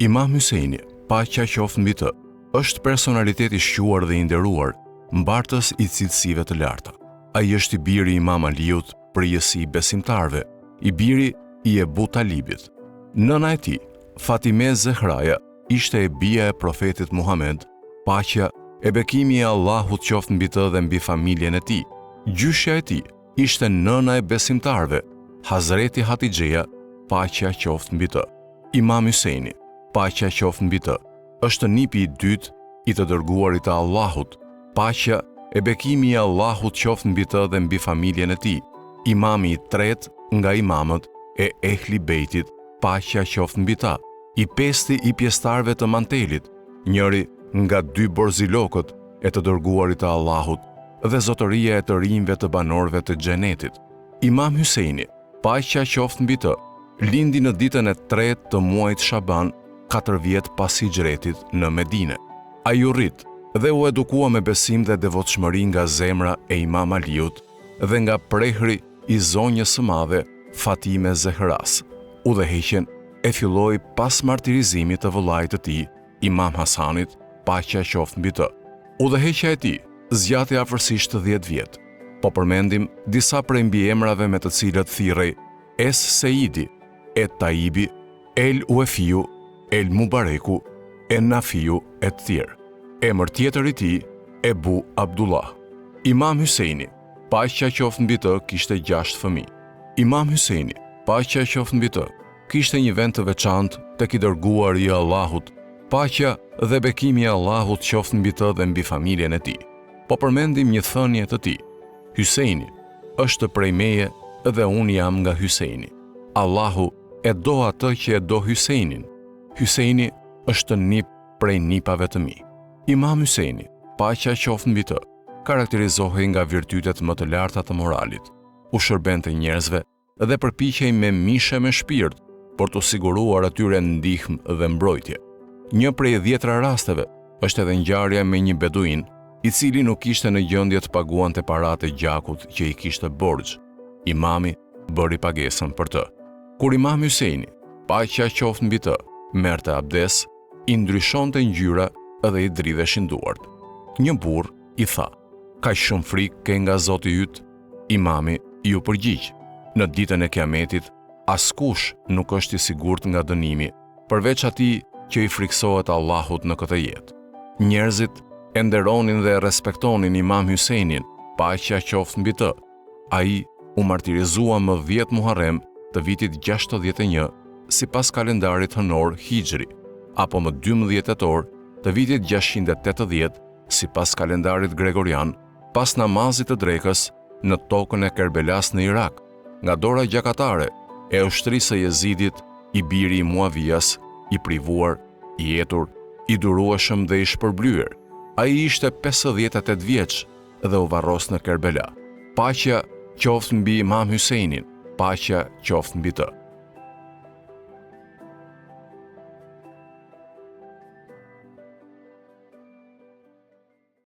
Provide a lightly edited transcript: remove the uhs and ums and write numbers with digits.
Imam Hysejni, paqja qoftë mbi të, është personalitet i shquar dhe i nderuar, mbartës i cilësive të larta. Ai është i biri i Imam Aliut, prijësi i besimtarëve, i biri i Ebu Talibit. Nëna e tij, Fatime Zehraja, ishte e bija e profetit Muhamed, paqja e bekimi i Allahut qoftë mbi të dhe mbi familjen e tij. Gjyshja e tij ishte nëna e besimtarëve, Hazreti Hatixheja, paqja qoftë mbi të. Imam Hysejni, paqja qoftë mbi të, është nipi i dytë i të dërguarit të Allahut, paqja e bekimi i Allahut qoftë mbi të dhe mbi familjen e tij, imami i tretë nga imamët e Ehli Bejtit, paqja qoftë mbi ta, i pesti i pjesëtarëve të mantelit, njëri nga dy borzilokët e të dërguarit të Allahut dhe zotëria e të rinjve të banorëve të Xhenetit. Imam Hysejni, paqja qoftë mbi të, lindi në ditën e tretë të muajit Shaban, 4 vjet pas hixhretit në Medine. Ai u rrit dhe u edukua me besim dhe devotshmëri nga zemra e Imam Aliut dhe nga prehri i zonjës së madhe Fatime Zehras. Udhëheqjen e filloi pas martirizimit të vëllait të tij, Imam Hasanit, paqja qoftë mbi të. Udhëheqja e tij zgjati afërsisht 10 vjet. Po përmendim disa prej mbiemrave me të cilët thirrej Es Seidi, Et Taibi, El Uefiu, El Mubareku, En Nafiu e të tjerë. Emër tjetër i tij, Ebu Abdullah. Imam Hysejni, paqja qoftë mbi të, kishte 6 fëmijë. Imam Hysejni, paqja qoftë mbi të, kishte një vend të veçantë tek i dërguari i Allahut, paqja dhe bekimi i Allahut qoftë mbi të dhe mbi familjen e tij. Po përmendim një thënie të tij. Hysejni është prej meje dhe unë jam nga Hysejni. Allahu e do atë që e do Hysejnin. Hysejni është nip prej nipave të mi. Imam Hysejni, paqja qoftë mbi të, karakterizohej nga virtytet më të larta të moralit. U shërbente njerëzve dhe përpiqej me mish e me shpirt për t'u siguruar atyre ndihmë dhe mbrojtje. Një prej dhjetra rasteve është edhe ngjarja me një beduin, i cili nuk ishte në gjendje të paguante paratë e gjakut që i kishte borxh. Imami bëri pagesën për të. Kur Imam Hysejni, paqja qoftë mbi të, merrte abdes, i ndryshonte ngjyra dhe i dridheshin duart. Një burrë i tha: "Kaq shumë frikë ke nga Zoti yt?" Imami iu përgjigj, Në ditën e Kiametit, askush nuk është i sigurt nga dënimi, përveç atij që i frikësohet Allahut në këtë jetë. Njerëzit e nderonin dhe e respektonin Imam Hysejnin, paqja qoftë mbi të. Ai u martirizua më 10 Muharrem të vitit 61 sipas kalendarit hënor Hixhri, apo më 12 tetor të vitit 680 sipas kalendarit Gregorian, pas namazit të drekës në tokën e Kerbelas në Irak, nga dora gjakatare e ushtrisë së Jezidit, i biri i Muavias, i privuar, i etur, i durueshëm dhe i shpërblyer. Ai ishte 58 vjeç dhe u varros në Kerbela. Paqja qoftë mbi Imam Hysejnin, paqja qoftë mbi të.